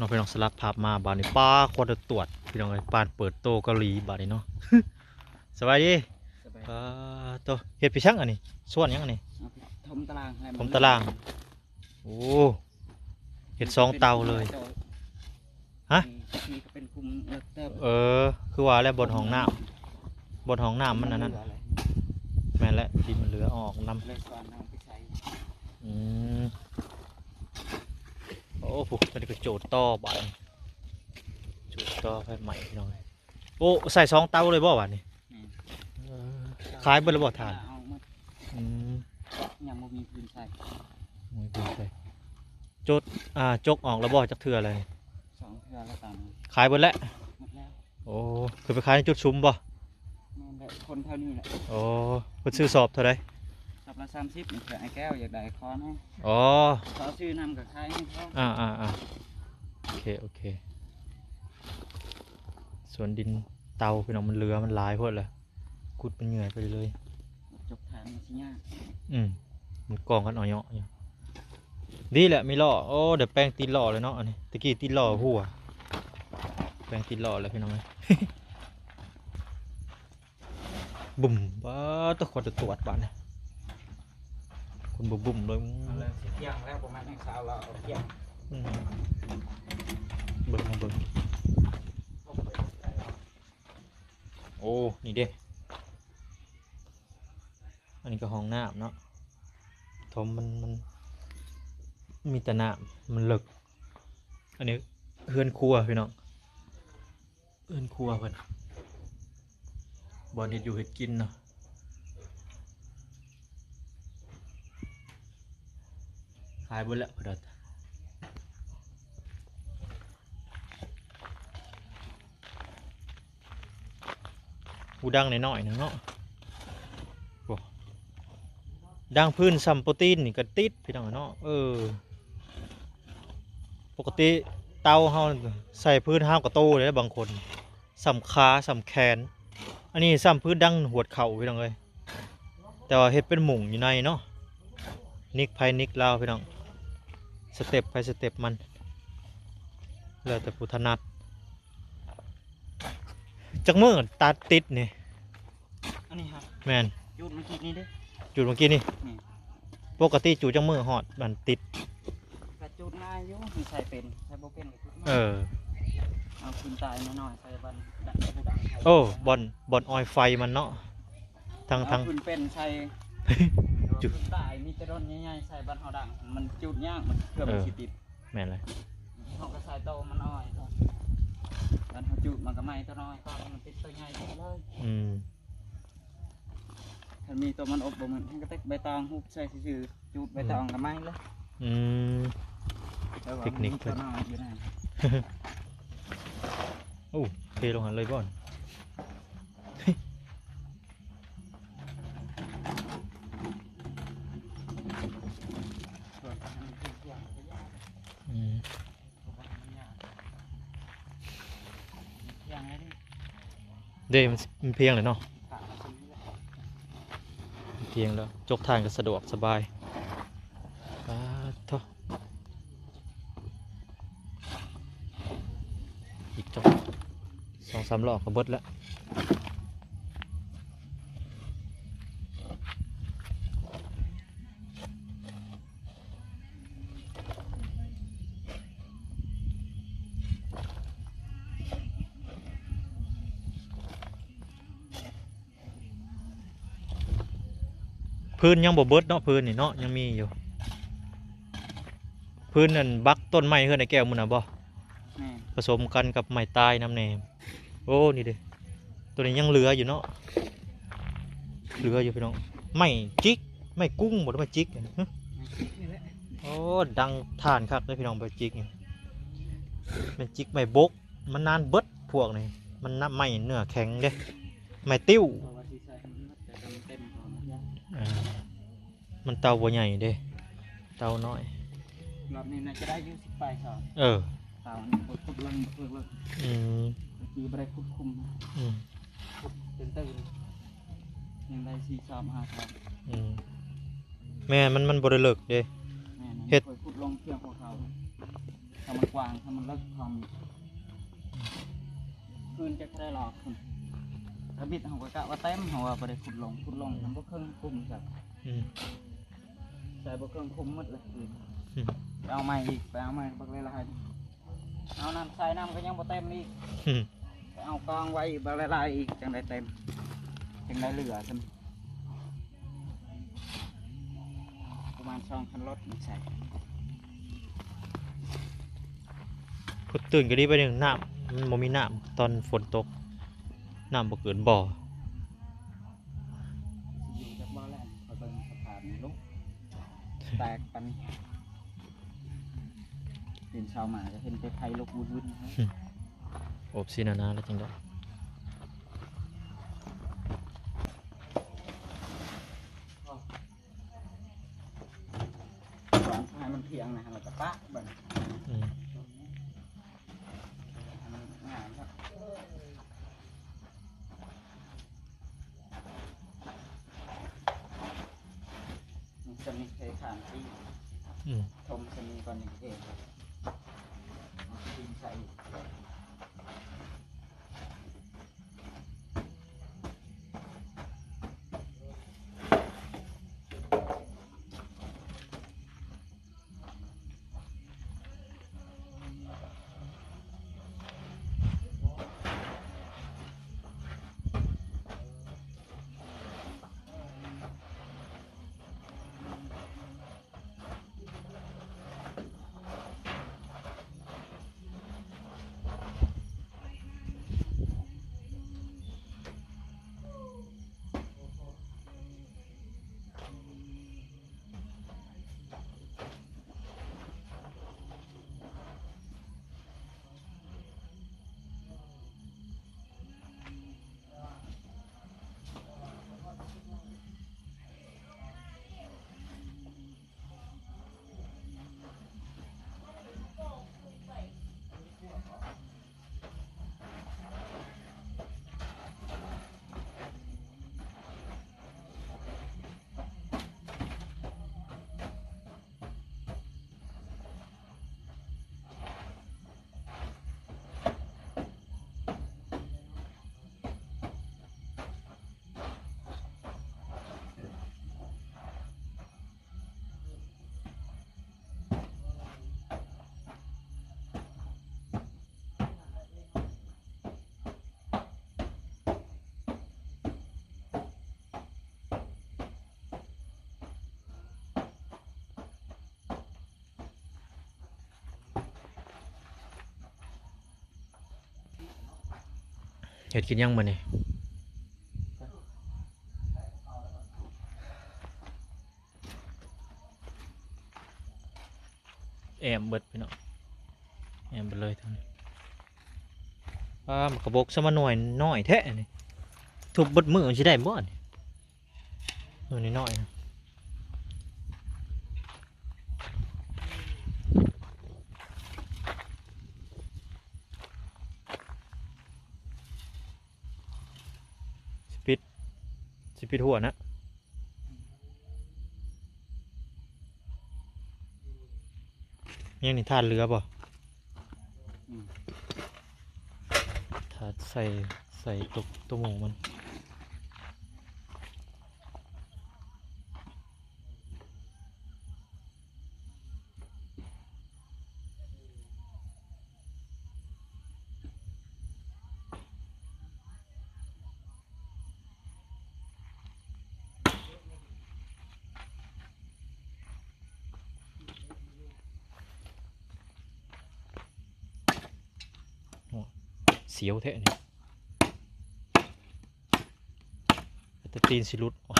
ພີ່ນ້ອງ ສະຫຼັບພາບມາບາດນີ້ ປ້າ ຄວັນຕະຕວດ ພີ່ນ້ອງເອີຍ ປານເປີດໂຕເກົາຫຼີບາດນີ້ເນາະ. ສະບາຍດີ. ສະບາຍ ປ້າໂຕ ເຮັດໄປສັງອັນນີ້? ສວນຫຍັງອັນນີ້? ເອົາໄປຖົມຕາລາງ ຖົມຕາລາງ. ໂອ້ ເຮັດສອງເຕົາເລີຍ. ຮະ? ນີ້ກໍເປັນຂຸມເລິກເຕີບ. ເອີ ຄືວ່າແຫຼະ ບ່ອນຫ້ອງນ້ຳ ບ່ອນຫ້ອງນ້ຳມັນອັນນັ້ນ. ແມ່ນແຫຼະ ດິນມັນເຫຼືອ ເອົາອອກນຳ ເລີຍສວນເອົາໄປໃສ່. ອືມ ໂອ້ ພຸ້ນ ອັນນີ້ກໍໂຈດຕໍ່ບາດນີ້ ໂຈດຕໍ່ໄຟໄໝ້ ພີ່ນ້ອງເອີຍ. ໂອ້ ໃສ່ສອງເຕົາເລີຍບໍ່ບາດນີ້? ແມ່ນ. ເອີ ຂາຍເບິດແລ້ວບໍ່ຖ່ານ? ເອົາໝົດ. ອືມ ຍັງບໍ່ມີພື້ນໃສ່ ບໍ່ມີພື້ນໃສ່. ຈົກ ອ່າ ຈົກອອກແລ້ວບໍ່ ຈັກເທື່ອແລ້ວ? ສອງເທື່ອແລ້ວຕອນນີ້. ຂາຍເບິດແລ້ວ? ໝົດແລ້ວ. ໂອ້ ຄືໄປຂາຍໃນຈຸດຊຸມບໍ່? ແມ່ນແຫຼະ ຄົນແຖວນີ້ແຫຼະ. ໂອ້ ເພິ່ນຊື້ສອບເທົ່າໃດ? ສອບລະສາມສິບ ນີ້ເພື່ອອ້າຍແກ້ວຢາກໄດ້ຄອນໃຫ້. ອໍ ເຂົາເອົາຊື້ນຳກໍຂາຍໃຫ້ເຂົາ. ອ່າໆໆ ໂອເຄ ໂອເຄ. ສວນດິນເຕົາ ພີ່ນ້ອງ ມັນເຫຼືອ ມັນຫຼາຍໂພດລະ ຂຸດມັນເຫຍື່ອຍໄປເລີຍ. ຈົກຖານມັນຊິຍາກ. ອືມ ມັນກອງກັນເອົາເຍາະຢູ່. ດີແຫຼະ ມີລໍ້. ໂອ້ ໄດ້ແປງຕີນລໍ້ແລ້ວເນາະ ອັນນີ້ ຕະກີ້ຕີນລໍ້ຫົວ ແປງຕີນລໍ້ແລ້ວ ພີ່ນ້ອງເອີຍ. ບຸ້ມ ປ້າໂຕ ຄວັນຕະຕວດບາດນີ້ ຄົນບໍ່ບຸ້ມເລີຍ. ເອົາເລີຍ ຊິທ່ຽງແລ້ວ ປະມານຊາວລາວ ທ່ຽງ. ອືມ ເບິ່ງ ມາເບິ່ງ. ໂອ້ ນີ້ເດ້ ອັນນີ້ກໍຫ້ອງນ້ຳເນາະ. ຖົມມັນ ມັນມີແຕ່ນ້ຳ ມັນເລິກ. ອັນນີ້ເຮືອນຄົວ ພີ່ນ້ອງ ເຮືອນຄົວເພິ່ນ ບ່ອນເຮັດຢູ່ເຮັດກິນເນາະ. ຂາຍເບິດແລ້ວເພິ່ນວ່າ. ຜູ້ດັງນ້ອຍໆໜຶ່ງເນາະ. ໂອ້ ດັງພື້ນສ່ຳໂປຣຕີນນີ້ກໍຕິດ ພີ່ນ້ອງເນາະ. ເອີ ປົກກະຕິເຕົາເຮົາໃສ່ພື້ນຮາວກະໂຕເດ້ ບາງຄົນສ່ຳຂາສ່ຳແຂນ. ອັນນີ້ສ່ຳພື້ນດັງຫວດເຂົ້າ ພີ່ນ້ອງເອີຍ. ແຕ່ວ່າເຮັດເປັນມຸງຢູ່ໃນເນາະ. ນິກໃຜນິກລາວ ພີ່ນ້ອງ ສະເຕັບໃຜສະເຕັບມັນ ແລ້ວແຕ່ຜູ້ຖະໜັດ. ຈັກມື້ຕັດຕິດນີ້? ອັນນີ້ຫະ? ແມ່ນ. ຈູດເມື່ອກີ້ນີ້ເດ້. ຈູດເມື່ອກີ້ນີ້? ແມ່ນ. ປົກກະຕິຈູດຈັກມື້ຮອດອັນຕິດ? ກະຈູດງ່າຍຢູ່ ມັນໃສ່ເປັນ ໃສ່ບໍ່ເປັນກໍຈູດງ່າຍ. ເອີ ເອົາຂຶ້ນຕາຍນ້ອຍໆ ໃສ່ບັນດັງ ຜູ້ດັງ. ໂອ້ ບ່ອນ ບ່ອນອອຍໄຟມັນເນາະ. ທັງ ເອົາ ທັງ ຂຶ້ນເປັນໃສ່ ຈູດ ຂຶ້ນຕາຍມີແຕ່ດອນໃຫຍ່ໆ ໃສ່ບັນເຮົາດັງ ມັນຈູດຍາກ ມັນເພື່ອມັນ ເອີ ຊິຕິດ. ແມ່ນແຫຼະ ເຮົາກໍໃສ່ໂຕມັນນ້ອຍກ່ອນ ຕອນເຮົາຈູດມັນກໍໄໝ້ໂຕນ້ອຍກ່ອນ ມັນຕິດໂຕໃຫຍ່ເລີຍ. ອືມ ຄັນມີໂຕມັນອົບບໍ່ໝົດ ເຮົາກໍຕັດໃບຕອງຫຸບໃສ່ຊື່ໆ ຈູດໃບຕອງກໍໄໝ້ເລີຍ. ອືມ ແຕ່ວ່າ ເຕັກນິກ ມັນມີໂຕນ້ອຍຢູ່ນັ້ນ. ໂອ້ ເທລົງຫັ້ນເລີຍບໍ່? ອືມ ເດ້ ມັນ ມັນພຽງແລ້ວເນາະ ພຽງແລ້ວ ຈົກຖ່ານກໍສະດວກສະບາຍ. ປາດໂທ້ ອີກຈັກສອງສາມຫຼອກກໍເບິດແລ້ວ. ພື້ນຍັງບໍ່ເບິດເນາະ ພື້ນນີ້ເນາະ ຍັງມີຢູ່. ພື້ນນັ້ນບັກຕົ້ນໄມ້ເຮືອນໄອ້ແກ້ວມື້ນະບໍ່? ແມ່ນ. ປະສົມກັນກັບໄມ້ຕາຍນຳແດ່. ໂອ້ ນີ້ເດ້ ໂຕນີ້ຍັງເຫຼືອຢູ່ເນາະ ເຫຼືອຢູ່ພີ່ນ້ອງ. ໄມ້ຈິກ ໄມ້ກຸ້ງບໍ່ ຫຼືໄມ້ຈິກ? ຮະ? ໄມ້ຈິກນີ້ແຫຼະ. ໂອ້ ດັງຖ່ານຄັກເດ້ພີ່ນ້ອງ ໄມ້ຈິກນີ້. ໄມ້ຈິກ ໄມ້ບົກ ມັນນານເບິດພວກນີ້ ມັນນະ ໄມ້ເນື້ອແຂງເດ້ ໄມ້ຕິ້ວ. ເອີ ມັນເຕົາບໍ່ໃຫຍ່ເດ້ ເຕົານ້ອຍ. ລອບນີ້ໜ້າຈະໄດ້ຢູ່ສິບປາຍສອບ. ເອີ ເຕົານີ້ບໍ່ຂຸດເລິກ ບໍ່ຂຸດເລິກ. ອືມ ເມື່ອກີ້ບໍ່ໄດ້ຂຸດຄຸມ. ອືມ ຂຸດເປັນຕື້ນ ຍັງໄດ້ສີ່ສອບ ຫ້າສອບ. ອືມ ແມ່ນ ມັນ ມັນບໍ່ໄດ້ເລິກເດ້. ແມ່ນ ເຮັດ ຂ້ອຍຂຸດລົງພຽງຫົວເຂົ່າ. ຖ້າມັນກວ້າງ ຖ້າມັນເລິກ ຖ້າມັນ ຄືນຈັກເທົ່າໃດລອກພຸ້ນ ກະບິດເຮົາກໍກະວ່າເຕັມ ເຮົາວ່າບໍ່ໄດ້ຂຸດລົງ ຂຸດລົງມັນບໍ່ເຄິ່ງຂຸມ ອືມ ໃສ່ບໍ່ເຄິ່ງຂຸມໝົດເລີຍ ອືມ ໄປເອົາໃໝ່ອີກ ໄປເອົາໃໝ່ບັກຫຼາຍໆ ເອົານ້ຳໃສ່ ນ້ຳກໍຍັງບໍ່ເຕັມອີກ ອືມ ໄປເອົາກອງໄວ້ອີກບັກຫຼາຍໆອີກ ຈັ່ງໄດ້ເຕັມ ຈັ່ງໄດ້ເຫຼືອຊັ້ນ ປະມານສອງຄັນລົດມັນໃສ່ ຂຸດຕື້ນກໍດີໄປໜຶ່ງ ນ້ຳມັນບໍ່ມີນ້ຳ ຕອນຝົນຕົກ ນ້ຳບໍ່ເກີນບໍ່ ຢູ່ຈັກບໍ່ແລ້ວ ຂ້ອຍເບິ່ງສະພາບນີ້ ລຸກແຕກປານນີ້ ຕື່ນເຊົ້າມາກໍເຫັນແຕ່ໄຟລຸກວຶ້ນໆ ອືມ ອົບຊິໜາໆ ແລ້ວຈັ່ງໃດ ວາງໃຫ້ມັນທ່ຽງນະ ແລ້ວກໍປະເບິ່ງ ອືມ ໃຫ້ມັນງາມເນາະ ມັນຈະມີເຄຂານທີ່ ອືມ ຖົມຈະມີກ່ອນນີ້ເອງ ເອົາດິນໃສ່ ເຮັດກິນຫຍັງມື້ນີ້? ແອ້ມເບິດພີ່ນ້ອງ ແອ້ມເບິດເລີຍທາງນີ້. ປາ ໝາກກະບົກຊະມາໜ່ວຍນ້ອຍແທ້ນີ້ ທຸບເບິດມື້ມັນຊິໄດ້ບໍ່ນີ້? ໜ່ວຍນ້ອຍໆ ຊິປິດ ຊິປິດຫົວນະ. ຍັງນີ້ ຖາດເຫຼືອບໍ່? ອືມ ຖາດໃສ່ ໃສ່ຕົວ ຕົວໝູມັນ. ໂອ້ ສຽວແທ້ນີ້ ແຕ່ຕີນຊິຫຼຸດ. ໂອ້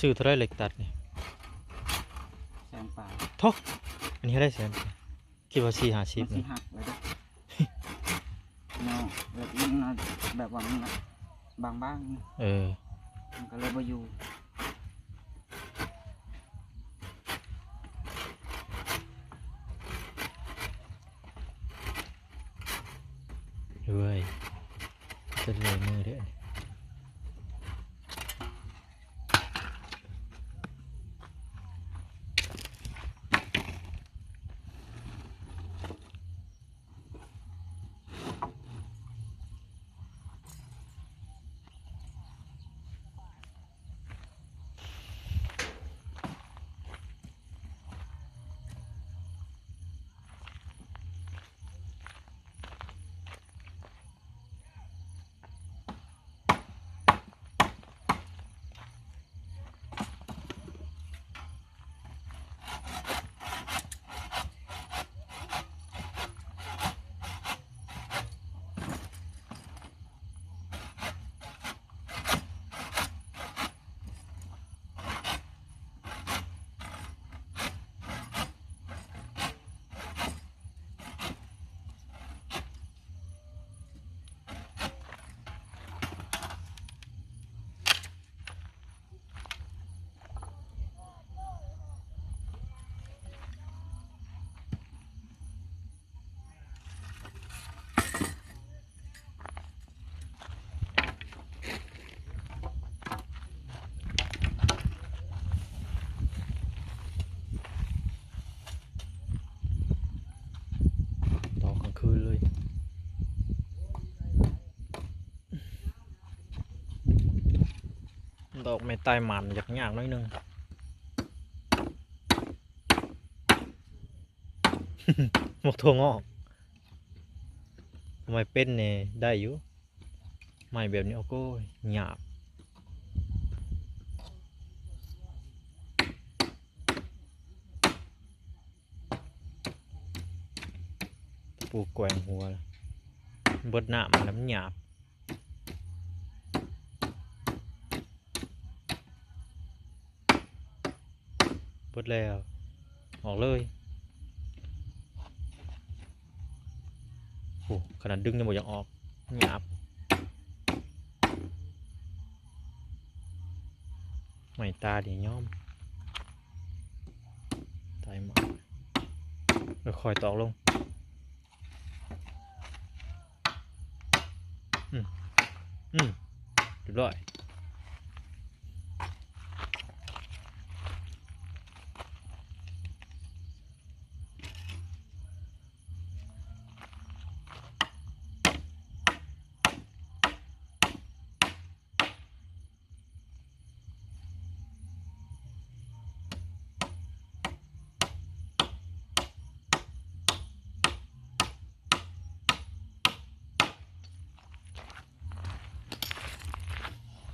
ຊື້ເທົ່າໃດເຫຼັກຕັດນີ້? ແສນປາຍ. ໂທ້ ອັນນີ້ເທົ່າໃດແສນປາຍ? ຄິດວ່າສີ່ຫ້າສິບ ມັນຊິຫັກແລ້ວເດ້. ເນາະ ແບບມັນນະ ແບບວ່າມັນນະ ບາງໆ ເອີ ມັນກໍເລີຍບໍ່ຢູ່. ເອີຍ ຈະເມື່ອຍມືເດ້. ຕອກກາງຄືນເລີຍ. ດອກໄມ້ຕາຍໝານຍາກໆ ໜ້ອຍໜຶ່ງ. ໝາກຖົ່ວງອກ ໄມ້ເປັນນີ້ໄດ້ຢູ່. ໄມ້ແບບນີ້ ໂອ້ໂກຍ ຫຍາບ. ຕະປູແກວ່ງຫົວ ເບິດນ້ຳແລ້ວມັນຫຍາບ. ເບິດແລ້ວ ອອກເລີຍ. ໂອ້ ຂະໜາດດຶງຍັງບໍ່ຢາກອອກ ຫຍາບ. ໄມ້ຕານີ້ຍອມ ຕາຍໝົດ. ເອີ ຄ່ອຍຕອກລົງ. ອືມ ອືມ ຮຽບຮ້ອຍ. ໂ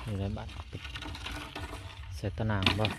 ນີ້ແຫຼະ ບາດ ໃສ່ຕາໜ່າງບໍ່?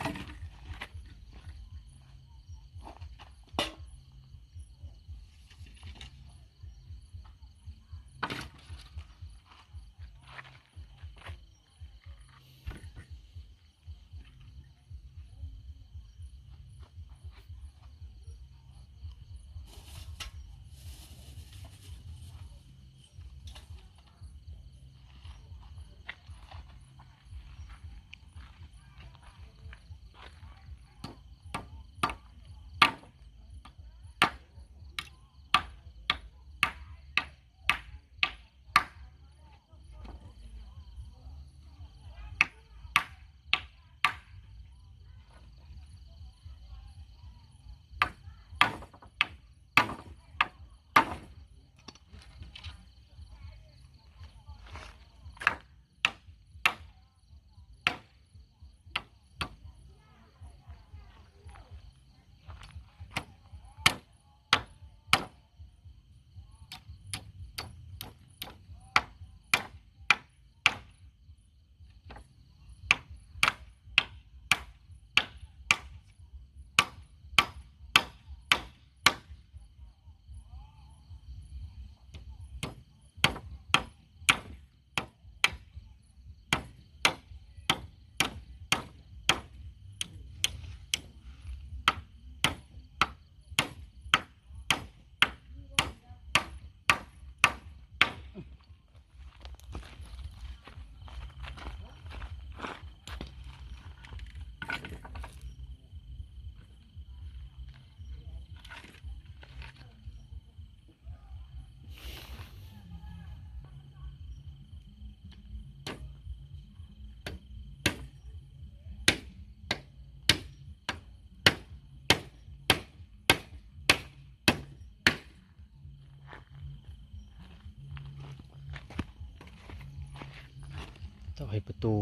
ຕ້ອງເຮັດປະຕູ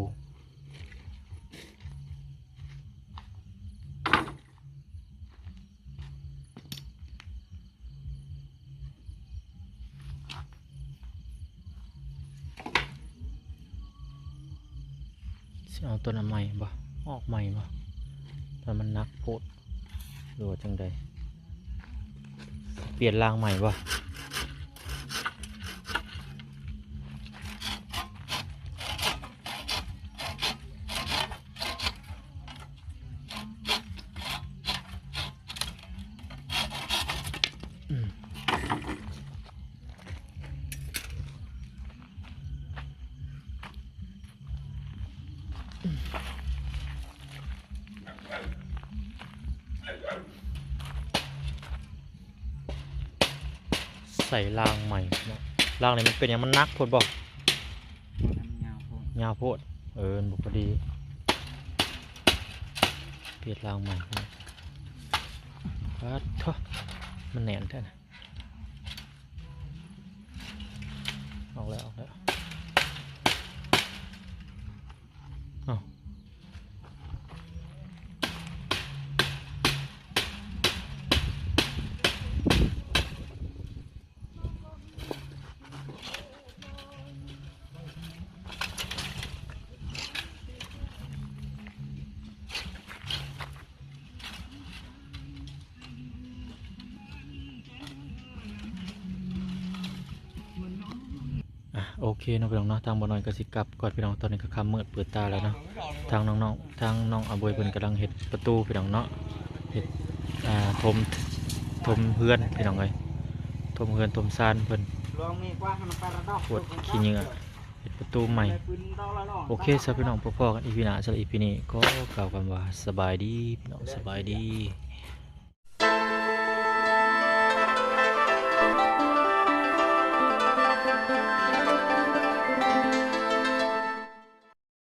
ຊິເອົາຕົວນັ້ນໃໝ່ບໍ່? ອອກໃໝ່ບໍ່? ແຕ່ມັນໜັກໂພດ ຫຼືວ່າຈັ່ງໃດ? ປ່ຽນລາງໃໝ່ບໍ່? ໃສ່ລາງໃໝ່ເນາະ ລາງນີ້ມັນເປັນຫຍັງ ມັນໜັກໂພດບໍ່? ຍາວໂພດ ຍາວໂພດ ເອີ ມັນບໍ່ພໍດີ ປ່ຽນລາງໃໝ່ ປາດໂທ້ ມັນແໜ້ນແທ້ນະ ອອກແລ້ວ ອອກແລ້ວ ເອົ້າ. ອ່ະ ໂອເຄເນາະ ພີ່ນ້ອງເນາະ ທາງບ່າວນ້ອຍກໍຊິກັບກ່ອນ ພີ່ນ້ອງ. ຕອນນີ້ກໍຄ່ຳມືດເປີດຕາແລ້ວເນາະ. ທາງນ້ອງໆ ທາງນ້ອງອາບົຍເພິ່ນກຳລັງເຮັດປະຕູ ພີ່ນ້ອງເນາະ ເຮັດ ອ່າ ຖົມ ຖົມເຮືອນ ພີ່ນ້ອງເອີຍ ຖົມເຮືອນຖົມຊານເພິ່ນ ກວາດຂີ້ເຫຍື້ອ ເຮັດປະຕູໃໝ່. ໂອເຄຊະ ພີ່ນ້ອງ ພໍ້ກັນອີພີໜ້າ. ສຳລັບອີພີນີ້ກໍກ່າວຄຳວ່າ ສະບາຍດີ ພີ່ນ້ອງ ສະບາຍດີ.